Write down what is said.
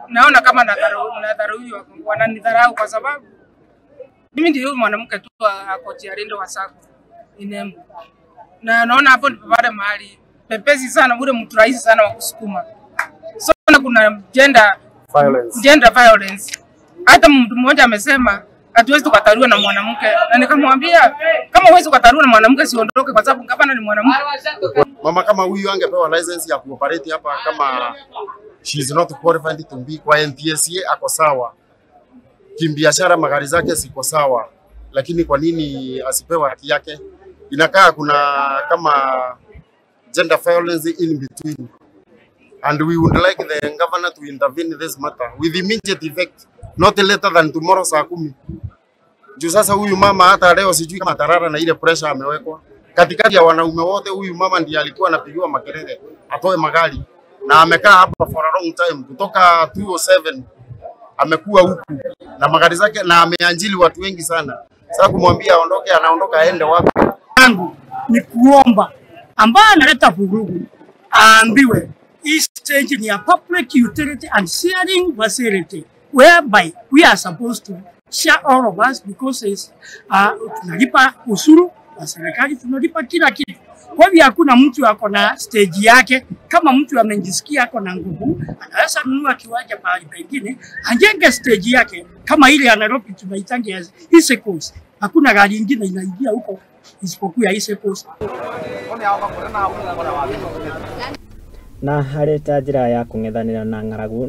Naona kama nadharauliwa, wananidharau kwa sababu mimi ndiyo mwanamke tu ako Chiarindo wa Sacco Inembu. Na naona hapo ndipo pale mahali pepesi sana, ule mtu rahisi sana wa kusukuma. So kuna gender violence. Gender violence. Hata mtu mmoja amesema hatuwezi tukataliwa na mwanamke, na nikamwambia kama huwezi kukataliwa na mwanamke siondoke, kwa sababu gavana ni mwanamke. Mama kama huyu angepewa license ya kuoperate hapa, kama she is not qualified to be kwa NTSA ako sawa, kimbiashara magari zake ziko sawa, lakini kwa nini asipewe haki yake? Inakaa kuna kama gender violence in between, and we would like the governor to intervene in this matter with immediate effect, not later than tomorrow saa 10. Juu sasa huyu mama hata leo sijui kama atarara na ile pressure amewekwa katikati ya wanaume wote. Huyu mama ndiye alikuwa anapigiwa makelele atoe magari, na amekaa hapa for a long time, kutoka 2007 amekuwa huku na magari zake, na ameanjili watu wengi sana. Sasa kumwambia aondoke, anaondoka aende wapi? Yangu ni kuomba ambaye analeta vurugu aambiwe hii stage ni ya public utility and sharing facility whereby we are supposed to share all of us because it's, tunalipa ushuru wa serikali, tunalipa kila kitu. Kwa hivyo hakuna mtu ako na stage yake. Kama mtu amejisikia ako na nguvu, anaweza nunua kiwanja pahali pengine, ajenge stage yake kama ile ya Nairobi tunaitanga ya East Coast. Hakuna gari ingine inaingia huko isipokuwa ya East Coast. Na harĩ ta njĩra ya kũng'ethanĩra na ng'aragu.